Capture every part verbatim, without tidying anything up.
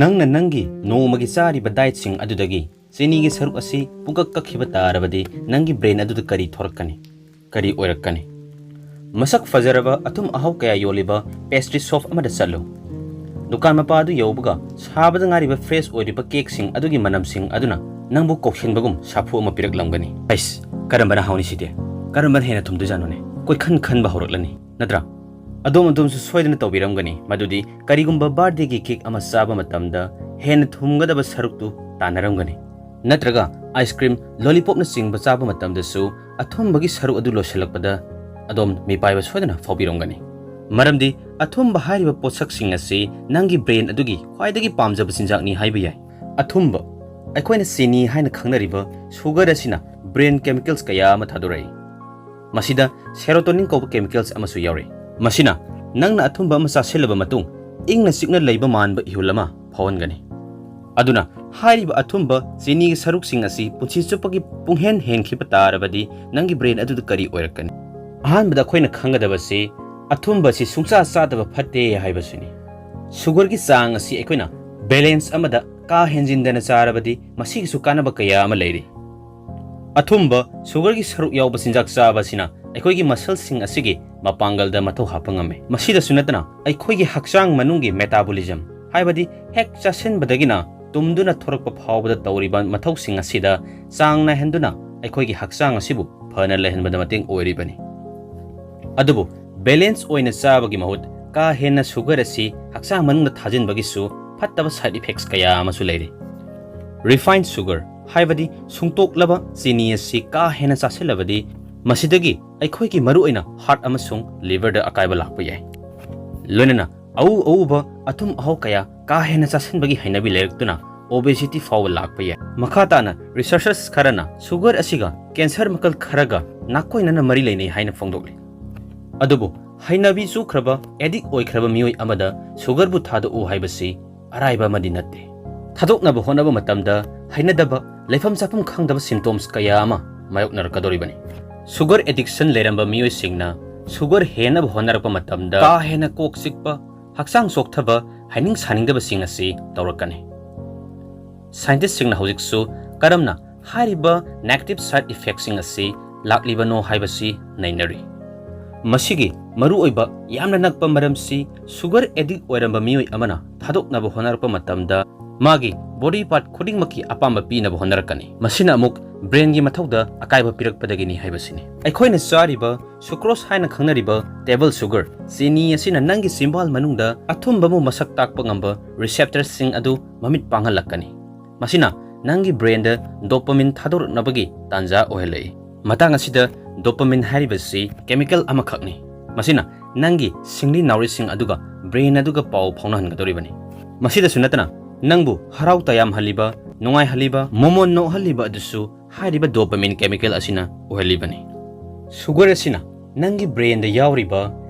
ꯅꯪꯅ ꯅꯪꯒꯤ ꯅꯣꯡꯃꯒꯤ ꯆꯥꯔꯤꯕ dietꯁꯤꯡ ꯑꯗꯨꯗꯒꯤ ꯆꯤꯅꯤꯒꯤ ꯁꯔꯨꯛ ꯑꯁꯤ ꯄꯨꯡꯀꯛ ꯀꯛꯈꯤꯕ ꯇꯥꯔꯕꯗꯤ ꯅꯪꯒꯤ brain ꯑꯗꯨꯗ ꯀꯔꯤ ꯊꯣꯔꯛꯀꯅꯤ? ꯀꯔꯤ ꯑꯣꯏꯔꯛꯀꯅꯤ? ꯃꯁꯛ ꯐꯖꯔꯕ ꯑꯊꯨꯝ ꯑꯍꯥꯎ ꯀꯌꯥ ꯌꯣꯜꯂꯤꯕ pastry shop ꯑꯃꯗ ꯆꯠꯂꯨ꯫ ꯗꯨꯀꯥꯟ ꯃꯄꯥ ꯑꯗꯨ ꯌꯧꯕꯒ ꯁꯥꯕꯗ ꯉꯥꯏꯔꯤꯕ fresh ꯑꯣꯏꯔꯤꯕ cakeꯁꯤꯡ ꯑꯗꯨꯒꯤ ꯃꯅꯝꯁꯤꯡ ꯑꯗꯨꯅ ꯅꯪꯕꯨ ꯀꯧꯁꯤꯟꯕꯒꯨꯝ ꯁꯥꯐꯨ ꯑꯃ ꯄꯤꯔꯛꯂꯝꯒꯅꯤ꯫ ꯑꯩꯁ, ꯀꯔꯝꯕꯅ ꯍꯥꯎꯅꯤ ꯁꯤꯗꯤ? ꯀꯔꯝꯕꯅ ꯍꯦꯟꯅ ꯊꯨꯝꯗꯣꯏꯖꯥꯠꯅꯣꯅꯦ? ꯀꯣꯏꯈꯟ ꯈꯟꯕ ꯍꯧꯔꯛꯂꯅꯤ, ꯅꯠꯇ꯭ꯔꯥ? ꯑꯗꯣꯝ ꯑꯗꯣꯝꯁꯨ ꯁꯣꯏꯗꯅ ꯇꯧꯕꯤꯔꯝꯒꯅꯤ ꯃꯗꯨꯗꯤ, ꯀꯔꯤꯒꯨꯝꯕ birthdayꯒꯤ cake ꯑꯃ ꯆꯥꯕ ꯃꯇꯝꯗ ꯍꯦꯟꯅ ꯊꯨꯝꯒꯗꯕ ꯁꯔꯨꯛꯇꯨ ꯇꯥꯟꯅꯔꯝꯒꯅꯤ꯫ ꯅꯠꯇ꯭ꯔꯒ ice cream, lollipopꯅꯆꯤꯡꯕ ꯆꯥꯕ ꯃꯇꯝꯗꯁꯨ ꯑꯊꯨꯝꯕꯒꯤ ꯁꯔꯨꯛ ꯑꯗꯨ ꯂꯣꯏꯁꯤꯜꯂꯛꯄꯗ ꯑꯗꯣꯝ ꯃꯤꯄꯥꯏꯕ ꯁꯣꯏꯗꯅ ꯐꯥꯎꯕꯤꯔꯝꯒꯅꯤ꯫ ꯃꯔꯝꯗꯤ ꯑꯊꯨꯝꯕ ꯍꯥꯏꯔꯤꯕ ꯄꯣꯠꯁꯛꯁꯤꯡ ꯑꯁꯤ ꯅꯪꯒꯤ brain ꯑꯗꯨꯒꯤ ꯈ꯭ꯋꯥꯏꯗꯒꯤ ꯄꯥꯝꯖꯕ ꯆꯤꯟꯖꯥꯛꯅꯤ ꯍꯥꯏꯕ ꯌꯥꯏ꯫ ꯑꯊꯨꯝꯕ, ꯑꯩꯈꯣꯏꯅ ꯆꯤꯅꯤ ꯍꯥꯏꯅ ꯈꯪꯅꯔꯤꯕ sugar ꯑꯁꯤꯅ brain chemicals ꯀꯌꯥ ꯑꯃ ꯊꯥꯗꯣꯔꯛꯏ꯫ ꯃꯁꯤꯗ serotonin ꯀꯧꯕ chemicals ꯑꯃꯁꯨ ꯌꯥꯎꯔꯤ꯫ ꯃꯁꯤꯅ ꯅꯪꯅ ꯑꯊꯨꯝꯕ ꯑꯃ ꯆꯥꯁꯤꯜꯂꯕ ꯃꯇꯨꯡ ꯏꯪꯅ ꯆꯤꯛꯅ ꯂꯩꯕ ꯃꯥꯟꯕ ꯏꯍꯨꯜ ꯑꯃ ꯐꯥꯎꯍꯟꯒꯅꯤ꯫ ꯑꯗꯨꯅ ꯍꯥꯏꯔꯤꯕ ꯑꯊꯨꯝꯕ, ꯆꯤꯅꯤꯒꯤ ꯁꯔꯨꯛꯁꯤꯡ ꯑꯁꯤ ꯄꯨꯟꯁꯤ ꯆꯨꯞꯄꯒꯤ ꯄꯨꯡꯍꯦꯟ ꯍꯦꯟꯈꯤꯕ ꯇꯥꯔꯕꯗꯤ ꯅꯪꯒꯤ brain ꯑꯗꯨꯗ ꯀꯔꯤ ꯑꯣꯏꯔꯛꯀꯅꯤ? ꯑꯍꯥꯟꯕꯗ ꯑꯩꯈꯣꯏꯅ ꯈꯪꯒꯗꯕꯁꯤ ꯑꯊꯨꯝꯕ ꯑꯁꯤ ꯁꯨꯡꯆꯥ ꯆꯥꯗꯕ ꯐꯠꯇꯦ ꯍꯥꯏꯕꯁꯤꯅꯤ꯫ Sugarꯒꯤ ꯆꯥꯡ ꯑꯁꯤ ꯑꯩꯈꯣꯏꯅ balance ꯑꯃꯗ ꯀꯥ ꯍꯦꯟꯖꯤꯟꯗꯅ ꯆꯥꯔꯕꯗꯤ ꯃꯁꯤꯒꯤꯁꯨ ꯀꯥꯟꯅꯕ ꯀꯌꯥ ꯑꯃ ꯂꯩꯔꯤ꯫ ꯑꯊꯨꯝꯕ, sugarꯒꯤ ꯁꯔꯨꯛ ꯌꯥꯎꯕ ꯆꯤꯟꯖꯥꯛ ꯆꯥꯕ ꯑꯁꯤꯅ ꯑꯩꯈꯣꯏꯒꯤ muscleꯁꯤꯡ ꯑꯁꯤꯒꯤ ꯃꯄꯥꯡꯒꯜꯗ ꯃꯊꯧ ꯍꯥꯞꯄ ꯉꯝꯃꯤ꯫ ꯃꯁꯤꯗꯁꯨ ꯅꯠꯇꯅ ꯑꯩꯈꯣꯏꯒꯤ ꯍꯛꯆꯥꯡ ꯃꯅꯨꯡꯒꯤ metabolism, ꯍꯥꯏꯕꯗꯤ ꯍꯦꯛ ꯆꯥꯁꯤꯟꯕꯗꯒꯤꯅ ꯇꯨꯝꯗꯨꯅ ꯊꯣꯔꯛꯄ ꯐꯥꯎꯕꯗ ꯇꯧꯔꯤꯕ ꯃꯊꯧꯁꯤꯡ ꯑꯁꯤꯗ ꯆꯥꯡ ꯅꯥꯏꯍꯟꯗꯨꯅ ꯑꯩꯈꯣꯏꯒꯤ ꯍꯛꯆꯥꯡ ꯑꯁꯤꯕꯨ ꯐꯅ ꯂꯩꯍꯟꯕꯗ ꯃꯇꯦꯡ ꯑꯣꯏꯔꯤꯕꯅꯤ꯫ ꯑꯗꯨꯕꯨ balance ꯑꯣꯏꯅ ꯆꯥꯕꯒꯤ ꯃꯍꯨꯠ ꯀꯥ ꯍꯦꯟꯅ sugar ꯑꯁꯤ ꯍꯛꯆꯥꯡ ꯃꯅꯨꯡꯗ ꯊꯥꯖꯤꯟꯕꯒꯤꯁꯨ ꯐꯠꯇꯕ side effects ꯀꯌꯥ ꯑꯃꯁꯨ ꯂꯩꯔꯤ꯫ Refined sugar, ꯍꯥꯏꯕꯗꯤ ꯁꯨꯡꯇꯣꯛꯂꯕ ꯆꯤꯅꯤ ꯑꯁꯤ ꯀꯥ ꯍꯦꯟꯅ ꯆꯥꯁꯤꯜꯂꯕꯗꯤ ꯃꯁꯤꯗꯒꯤ ꯑꯩꯈꯣꯏꯒꯤ ꯃꯔꯨꯑꯣꯏꯅ heart ꯑꯃꯁꯨꯡ liverꯗ ꯑꯀꯥꯏꯕ ꯂꯥꯛꯄ ꯌꯥꯏ꯫ ꯂꯣꯏꯅꯅ ꯑꯎ ꯑꯎꯕ ꯑꯊꯨꯝ ꯑꯍꯥꯎ ꯀꯌꯥ ꯀꯥ ꯍꯦꯟꯅ ꯆꯥꯁꯤꯟꯕꯒꯤ ꯍꯩꯅꯕꯤ ꯂꯩꯔꯛꯇꯨꯅ obesity ꯐꯥꯎꯕ ꯂꯥꯛꯄ ꯌꯥꯏ꯫ ꯃꯈꯥ ꯇꯥꯅ researchers ꯈꯔꯅ sugar ꯑꯁꯤꯒ cancer ꯃꯈꯜ ꯈꯔꯒ ꯅꯥꯀꯣꯏꯅꯅ ꯃꯔꯤ ꯂꯩꯅꯩ ꯍꯥꯏꯅ ꯐꯣꯡꯗꯣꯛꯂꯤ꯫ ꯑꯗꯨꯕꯨ ꯍꯩꯅꯕꯤ ꯆꯨꯈ꯭ꯔꯕ, addict ꯑꯣꯏꯈ꯭ꯔꯕ ꯃꯤꯑꯣꯏ ꯑꯃꯗ sugarꯕꯨ ꯊꯥꯗꯣꯛꯎ ꯍꯥꯏꯕꯁꯤ ꯑꯔꯥꯏꯕ ꯑꯃꯗꯤ ꯅꯠꯇꯦ꯫ ꯊꯥꯗꯣꯛꯅꯕ ꯍꯣꯠꯅꯕ ꯃꯇꯝꯗ ꯍꯩꯅꯗꯕ, ꯂꯩꯐꯝ ꯆꯥꯐꯝ ꯈꯪꯗꯕ symptoms ꯀꯌꯥ ꯑꯃ ꯃꯥꯌꯣꯛꯅꯔꯛꯀꯗꯧꯔꯤꯕꯅꯤ꯫ Sugar addiction ꯂꯩꯔꯝꯕ ꯃꯤꯑꯣꯏꯁꯤꯡꯅ sugar ꯍꯦꯟꯅꯕ ꯍꯣꯠꯅꯔꯛꯄ ꯃꯇꯝꯗ ꯀꯥ ꯍꯦꯟꯅ ꯀꯣꯛ ꯆꯤꯛꯄ, ꯍꯛꯆꯥꯡ ꯆꯣꯛꯊꯕ, ꯍꯥꯏꯅꯤꯡ ꯁꯥꯅꯤꯡꯗꯕꯁꯤꯡ ꯑꯁꯤ ꯇꯧꯔꯛꯀꯅꯤ꯫ Scientistꯁꯤꯡꯅ ꯍꯧꯖꯤꯛꯁꯨ ꯀꯔꯝꯅ ꯍꯥꯏꯔꯤꯕ negative side effectꯁꯤꯡ ꯑꯁꯤ ꯂꯥꯛꯂꯤꯕꯅꯣ ꯍꯥꯏꯕꯁꯤ ꯅꯩꯅꯔꯤ꯫ ꯃꯁꯤꯒꯤ ꯃꯔꯨꯑꯣꯏꯕ ꯌꯥꯝꯅ ꯅꯛꯄ ꯃꯔꯝꯁꯤ sugar addict ꯑꯣꯏꯔꯝꯕ ꯃꯤꯑꯣꯏ ꯑꯃꯅ ꯊꯥꯗꯣꯛꯅꯕ ꯍꯣꯠꯅꯔꯛꯄ ꯃꯇꯝꯗ ꯃꯥꯒꯤ body part ꯈꯨꯗꯤꯡꯃꯛꯀꯤ ꯑꯄꯥꯝꯕ ꯄꯤꯅꯕ ꯍꯣꯠꯅꯔꯛꯀꯅꯤ꯫ ꯃꯁꯤꯅ ꯑꯃꯨꯛ brainꯒꯤ ꯃꯊꯧꯗ ꯑꯀꯥꯏꯕ ꯄꯤꯔꯛꯄꯗꯒꯤꯅꯤ ꯍꯥꯏꯕꯁꯤꯅꯤ꯫ ꯑꯩꯈꯣꯏꯅ ꯆꯥꯔꯤꯕ sucrose ꯍꯥꯏꯅ ꯈꯪꯅꯔꯤꯕ table sugar, ꯆꯤꯅꯤ ꯑꯁꯤꯅ ꯅꯪꯒꯤ ꯆꯤꯝꯕꯥꯜ ꯃꯅꯨꯡꯗ ꯑꯊꯨꯝꯕꯕꯨ ꯃꯁꯛ ꯇꯥꯛꯄ ꯉꯝꯕ receptorꯁꯤꯡ ꯑꯗꯨ ꯃꯃꯤꯠ ꯄꯥꯡꯍꯜꯂꯛꯀꯅꯤ꯫ ꯃꯁꯤꯅ ꯅꯪꯒꯤ brainꯗ dopamine ꯊꯥꯗꯣꯔꯛꯅꯕꯒꯤ ꯇꯥꯟꯖꯥ ꯑꯣꯏꯍꯜꯂꯛꯏ꯫ ꯃꯇꯥꯡ ꯑꯁꯤꯗ dopamine ꯍꯥꯏꯔꯤꯕꯁꯤ chemical ꯑꯃꯈꯛꯅꯤ꯫ ꯃꯁꯤꯅ ꯅꯪꯒꯤ ꯁꯤꯡꯂꯤ ꯅꯥꯎꯔꯤꯁꯤꯡ ꯑꯗꯨꯒ brain ꯑꯗꯨꯒ ꯄꯥꯎ ꯐꯥꯎꯅꯍꯟꯒꯗꯧꯔꯤꯕꯅꯤ꯫ ꯃꯁꯤꯗꯁꯨ ꯅꯠꯇꯅ ꯅꯪꯕꯨ ꯍꯔꯥꯎ ꯇꯌꯥꯝꯍꯜꯂꯤꯕ, ꯅꯨꯡꯉꯥꯏꯍꯜꯂꯤꯕ, ꯃꯣꯃꯣꯟ ꯅꯣꯛꯍꯜꯂꯤꯕ ꯑꯗꯨꯁꯨ ꯍꯥꯏꯔꯤꯕ dopamine chemical ꯑꯁꯤꯅ ꯑꯣꯏꯍꯜꯂꯤꯕꯅꯤ꯫ Sugar ꯑꯁꯤꯅ ꯅꯪꯒꯤ brainꯗ ꯌꯥꯎꯔꯤꯕ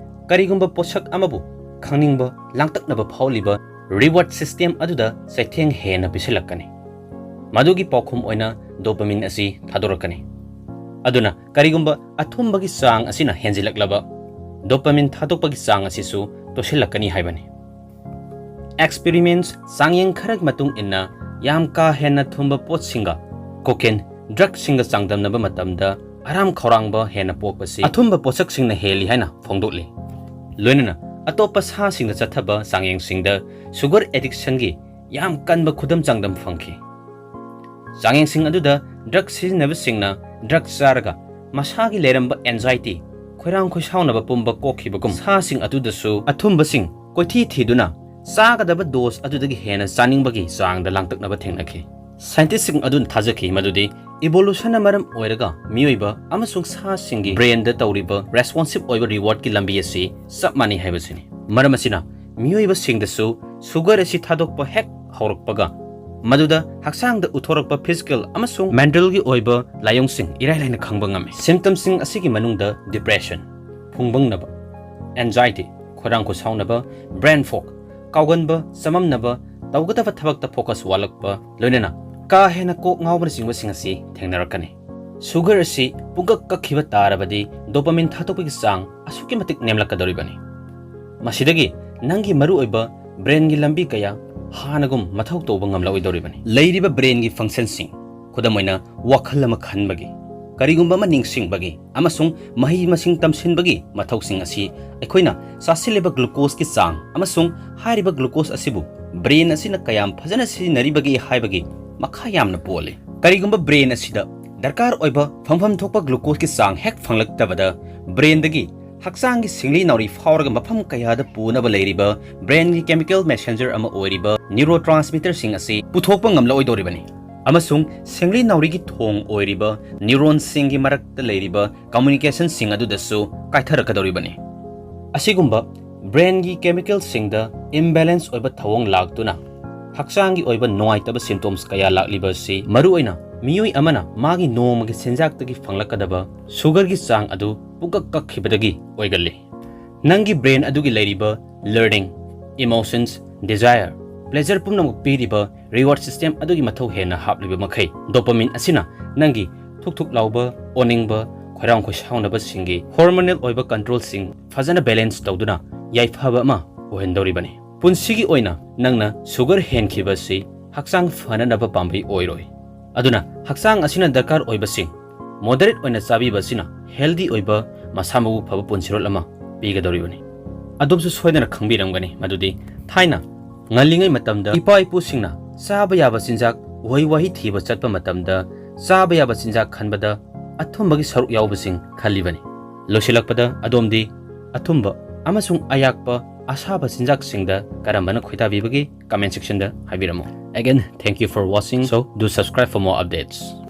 ꯀꯔꯤꯒꯨꯝꯕ ꯄꯣꯠꯁꯛ ꯑꯃꯕꯨ ꯈꯪꯅꯤꯡꯕ, ꯂꯥꯡꯇꯛꯅꯕ ꯐꯥꯎꯍꯜꯂꯤꯕ reward system ꯑꯗꯨꯗ ꯆꯩꯊꯦꯡ ꯍꯦꯟꯅ ꯄꯤꯁꯤꯜꯂꯛꯀꯅꯤ꯫ ꯃꯗꯨꯒꯤ ꯄꯥꯎꯈꯨꯝ ꯑꯣꯏꯅ dopamine ꯑꯁꯤ ꯊꯥꯗꯣꯔꯛꯀꯅꯤ꯫ ꯑꯗꯨꯅ ꯀꯔꯤꯒꯨꯝꯕ ꯑꯊꯨꯝꯕꯒꯤ ꯆꯥꯡ ꯑꯁꯤꯅ ꯍꯦꯟꯖꯤꯜꯂꯛꯂꯕ, dopamine ꯊꯥꯗꯣꯛꯄꯒꯤ ꯆꯥꯡ ꯑꯁꯤꯁꯨ ꯇꯣꯁꯤꯜꯂꯛꯀꯅꯤ ꯍꯥꯏꯕꯅꯤ꯫ Experiments, ꯆꯥꯡꯌꯦꯡ ꯈꯔꯒꯤ ꯃꯇꯨꯡ ꯏꯟꯅ, ꯌꯥꯝ ꯀꯥ ꯍꯦꯟꯅ ꯊꯨꯝꯕ ꯄꯣꯠꯁꯤꯡꯒ cocaine drugꯁꯤꯡꯒ ꯆꯥꯡꯗꯝꯅꯕ ꯃꯇꯝꯗ ꯑꯔꯥꯝ ꯈꯧꯔꯥꯡꯕ ꯍꯦꯟꯅ ꯄꯣꯛꯄꯁꯤ ꯑꯊꯨꯝꯕ ꯄꯣꯠꯁꯛꯁꯤꯡꯅ ꯍꯦꯜꯂꯤ ꯍꯥꯏꯅ ꯐꯣꯡꯗꯣꯛꯂꯤ꯫ ꯂꯣꯏꯅꯅ ꯑꯇꯣꯞꯄ ꯁꯥꯁꯤꯡꯗ ꯆꯠꯊꯕ ꯆꯥꯡꯌꯦꯡꯁꯤꯡꯗ sugar addictionꯒꯤ ꯌꯥꯝ ꯀꯟꯕ ꯈꯨꯗꯝ ꯆꯥꯡꯗꯝ ꯐꯪꯈꯤ꯫ ꯆꯥꯡꯌꯦꯡꯁꯤꯡ ꯑꯗꯨꯗ drug ꯁꯤꯖꯤꯟꯅꯕꯁꯤꯡꯅ drug ꯆꯥꯔꯒ ꯃꯁꯥꯒꯤ ꯂꯩꯔꯝꯕ anxiety, ꯈꯣꯏꯔꯥꯡ ꯈꯣꯏꯁꯥꯎꯅꯕ ꯄꯨꯝꯕ ꯀꯣꯛꯈꯤꯕꯒꯨꯝ, ꯁꯥꯁꯤꯡ ꯑꯗꯨꯗꯁꯨ ꯑꯊꯨꯝꯕꯁꯤꯡ ꯀꯣꯏꯊꯤ ꯊꯤꯗꯨꯅ ꯆꯥꯒꯗꯕ dose ꯑꯗꯨꯗꯒꯤ ꯍꯦꯟꯅ ꯆꯥꯅꯤꯡꯕꯒꯤ ꯆꯥꯡꯗ ꯂꯥꯡꯇꯛꯅꯕ ꯊꯦꯡꯅꯈꯤ꯫ Scientistꯁꯤꯡ ꯑꯗꯨꯅ ꯊꯥꯖꯈꯤ ꯃꯗꯨꯗꯤ evolutionꯅ ꯃꯔꯝ ꯑꯣꯏꯔꯒ ꯃꯤꯑꯣꯏꯕ ꯑꯃꯁꯨꯡ ꯁꯥꯁꯤꯡꯒꯤ brainꯗ ꯇꯧꯔꯤꯕ responsive ꯑꯣꯏꯕ rewardꯀꯤ ꯂꯝꯕꯤ ꯑꯁꯤ ꯆꯞ ꯃꯥꯟꯅꯩ ꯍꯥꯏꯕꯁꯤꯅꯤ꯫ ꯃꯔꯝ ꯑꯁꯤꯅ ꯃꯤꯑꯣꯏꯕꯁꯤꯡꯗꯁꯨ sugar ꯑꯁꯤ ꯊꯥꯗꯣꯛꯄ ꯍꯦꯛ ꯍꯧꯔꯛꯄꯒ ꯃꯗꯨꯗ ꯍꯛꯆꯥꯡꯗ ꯎꯠꯊꯣꯔꯛꯄ physical ꯑꯃꯁꯨꯡ mentalꯒꯤ ꯑꯣꯏꯕ ꯂꯥꯏꯑꯣꯡꯁꯤꯡ ꯏꯔꯥꯏ ꯂꯥꯏꯅ ꯈꯪꯕ ꯉꯝꯃꯤ꯫ Symptomꯁꯤꯡ ꯑꯁꯤꯒꯤ ꯃꯅꯨꯡꯗ depression, ꯐꯨꯡꯕꯪꯅꯕ, anxiety, ꯈꯣꯏꯔꯥꯡ ꯈꯣꯏꯁꯥꯎꯅꯕ, brain fog, ꯀꯥꯎꯒꯟꯕ, ꯆꯃꯝꯅꯕ, ꯇꯧꯒꯗꯕ ꯊꯕꯛꯇ focus ꯋꯥꯠꯂꯛꯄ, ꯂꯣꯏꯅꯅ ꯀꯥ ꯍꯦꯟꯅ ꯀꯣꯛ ꯉꯥꯎꯕꯅꯆꯤꯡꯕꯁꯤꯡ ꯑꯁꯤ ꯊꯦꯡꯅꯔꯛꯀꯅꯤ꯫ Sugar ꯑꯁꯤ ꯄꯨꯡꯀꯛ ꯀꯛꯈꯤꯕ ꯇꯥꯔꯕꯗꯤ dopamine ꯊꯥꯗꯣꯛꯄꯒꯤ ꯆꯥꯡ ꯑꯁꯨꯛꯀꯤ ꯃꯇꯤꯛ ꯅꯦꯝꯂꯛꯀꯗꯧꯔꯤꯕꯅꯤ꯫ ꯃꯁꯤꯗꯒꯤ ꯅꯪꯒꯤ ꯃꯔꯨꯑꯣꯏꯕ brainꯒꯤ lambi ꯀꯌꯥ ꯍꯥꯟꯅꯒꯨꯝ ꯃꯊꯧ ꯇꯧꯕ ꯉꯝꯂꯛꯑꯣꯏꯗꯧꯔꯤꯕꯅꯤ꯫ ꯂꯩꯔꯤꯕ brainꯒꯤ functionꯁꯤꯡ, ꯈꯨꯗꯝ ꯑꯣꯏꯅ ꯋꯥꯈꯜ ꯑꯃ ꯈꯟꯕꯒꯤ, ꯀꯔꯤꯒꯨꯝꯕ ꯑꯃ ꯅꯤꯡꯁꯤꯡꯕꯒꯤ ꯑꯃꯁꯨꯡ ꯃꯍꯩ ꯃꯁꯤꯡ ꯇꯝꯁꯤꯟꯕꯒꯤ ꯃꯊꯧꯁꯤꯡ ꯑꯁꯤ ꯑꯩꯈꯣꯏꯅ ꯆꯥꯁꯤꯜꯂꯤꯕ glucoseꯀꯤ ꯆꯥꯡ ꯑꯃꯁꯨꯡ ꯍꯥꯏꯔꯤꯕ glucose ꯑꯁꯤꯕꯨ brain ꯑꯁꯤꯅ ꯀꯌꯥꯝ ꯐꯖꯅ ꯁꯤꯖꯤꯟꯅꯔꯤꯕꯒꯦ ꯍꯥꯏꯕꯒꯤ ꯃꯈꯥ ꯌꯥꯝꯅ ꯄꯣꯜꯂꯤ꯫ ꯀꯔꯤꯒꯨꯝꯕ brain ꯑꯁꯤꯗ ꯗꯔꯀꯥꯔ ꯑꯣꯏꯕ ꯐꯪꯐꯝ ꯊꯣꯛꯄ glucoseꯀꯤ ꯆꯥꯡ ꯍꯦꯛ ꯐꯪꯂꯛꯇꯕꯗ brainꯗꯒꯤ ꯍꯛꯆꯥꯡꯒꯤ ꯁꯤꯡꯂꯤ ꯅꯥꯎꯔꯤ ꯐꯥꯎꯔꯒ ꯃꯐꯝ ꯀꯌꯥꯗ ꯄꯨꯅꯕ ꯂꯩꯔꯤꯕ brainꯒꯤ chemical messenger ꯑꯃ ꯑꯣꯏꯔꯤꯕ neurotransmitterꯁꯤꯡ ꯑꯁꯤ ꯄꯨꯊꯣꯛꯄ ꯉꯝꯂꯛꯑꯣꯏꯗꯧꯔꯤꯕꯅꯤ꯫ ꯑꯃꯁꯨꯡ ꯁꯤꯡꯂꯤ ꯅꯥꯎꯔꯤꯒꯤ ꯊꯣꯡ ꯑꯣꯏꯔꯤꯕ neuronꯁꯤꯡꯒꯤ ꯃꯔꯛꯇ ꯂꯩꯔꯤꯕ communicationꯁꯤꯡ ꯑꯗꯨꯗꯁꯨ ꯀꯥꯏꯊꯔꯛꯀꯗꯧꯔꯤꯕꯅꯤ꯫ ꯑꯁꯤꯒꯨꯝꯕ brainꯒꯤ chemicalꯁꯤꯡꯗ imbalance ꯑꯣꯏꯕ ꯊꯧꯑꯣꯡ ꯂꯥꯛꯇꯨꯅ ꯍꯛꯆꯥꯡꯒꯤ ꯑꯣꯏꯕ ꯅꯨꯡꯉꯥꯏꯇꯕ symptoms ꯀꯌꯥ ꯂꯥꯛꯂꯤꯕ ꯑꯁꯤ ꯃꯔꯨꯑꯣꯏꯅ ꯃꯤꯑꯣꯏ ꯑꯃꯅ ꯃꯥꯒꯤ ꯅꯣꯡꯃꯒꯤ ꯆꯤꯟꯖꯥꯛꯇꯒꯤ ꯐꯪꯂꯛꯀꯗꯕ sugarꯒꯤ ꯆꯥꯡ ꯑꯗꯨ ꯄꯨꯡꯀꯛ ꯀꯛꯈꯤꯕꯗꯒꯤ ꯑꯣꯏꯒꯜꯂꯤ꯫ ꯅꯪꯒꯤ brain ꯑꯗꯨꯒꯤ ꯂꯩꯔꯤꯕ learning, emotions, desire, pleasure ꯄꯨꯝꯅꯃꯛ ꯄꯤꯔꯤꯕ reward system ꯑꯗꯨꯒꯤ ꯃꯊꯧ ꯍꯦꯟꯅ ꯍꯥꯞꯂꯤꯕ ꯃꯈꯩ, dopamine ꯑꯁꯤꯅ ꯅꯪꯒꯤ ꯊꯨꯛ ꯊꯨꯛ ꯂꯥꯎꯕ, ꯑꯣꯅꯤꯡꯕ, ꯈꯣꯏꯔꯥꯡ ꯈꯣꯏꯁꯥꯎꯅꯕꯁꯤꯡꯒꯤ hormonal ꯑꯣꯏꯕ controlꯁꯤꯡ ꯐꯖꯅ balance ꯇꯧꯗꯨꯅ ꯌꯥꯏꯐꯕ ꯑꯃ ꯑꯣꯏꯍꯟꯗꯧꯔꯤꯕꯅꯤ꯫ ꯄꯨꯟꯁꯤꯒꯤ ꯑꯣꯏꯅ ꯅꯪꯅ sugar ꯍꯦꯟꯈꯤꯕ ꯑꯁꯤ ꯍꯛꯆꯥꯡ ꯐꯅꯅꯕ ꯄꯥꯝꯕꯩ ꯑꯣꯏꯔꯣꯏ꯫ ꯑꯗꯨꯅ ꯍꯛꯆꯥꯡ ꯑꯁꯤꯅ ꯗꯔꯀꯥꯔ ꯑꯣꯏꯕꯁꯤꯡ moderate ꯑꯣꯏꯅ ꯆꯥꯕꯤꯕ ꯑꯁꯤꯅ healthy ꯑꯣꯏꯕ, ꯃꯁꯥ ꯃꯎ ꯐꯕ ꯄꯨꯟꯁꯤꯔꯣꯜ ꯑꯃ ꯄꯤꯒꯗꯧꯔꯤꯕꯅꯤ꯫ ꯑꯗꯣꯝꯁꯨ ꯁꯣꯏꯗꯅ ꯈꯪꯕꯤꯔꯝꯒꯅꯤ ꯃꯗꯨꯗꯤ ꯊꯥꯏꯅ ꯉꯜꯂꯤꯉꯩ ꯃꯇꯝꯗ ꯏꯄꯥ ꯏꯄꯨꯁꯤꯡꯅ ꯆꯥꯕ ꯌꯥꯕ ꯆꯤꯟꯖꯥꯛ ꯎꯍꯩ ꯋꯥꯍꯩ ꯊꯤꯕ ꯆꯠꯄ ꯃꯇꯝꯗ ꯆꯥꯕ ꯌꯥꯕ ꯆꯤꯟꯖꯥꯛ ꯈꯟꯕꯗ ꯑꯊꯨꯝꯕꯒꯤ ꯁꯔꯨꯛ ꯌꯥꯎꯕꯁꯤꯡ ꯈꯜꯂꯤꯕꯅꯤ꯫ ꯂꯣꯏꯁꯤꯜꯂꯛꯄꯗ ꯑꯗꯣꯝꯗꯤ ꯑꯊꯨꯝꯕ ꯑꯃꯁꯨꯡ ꯑꯌꯥꯛꯄ ꯑꯁꯥꯕ ꯆꯤꯟꯖꯥꯛꯁꯤꯡꯗ ꯀꯔꯝꯕꯅ ꯈꯣꯏꯗꯥꯕꯤꯕꯒꯦ comment sectionꯗ ꯍꯥꯏꯕꯤꯔꯝꯃꯨ꯫ Again, thank you for watching, so do subscribe for more updates.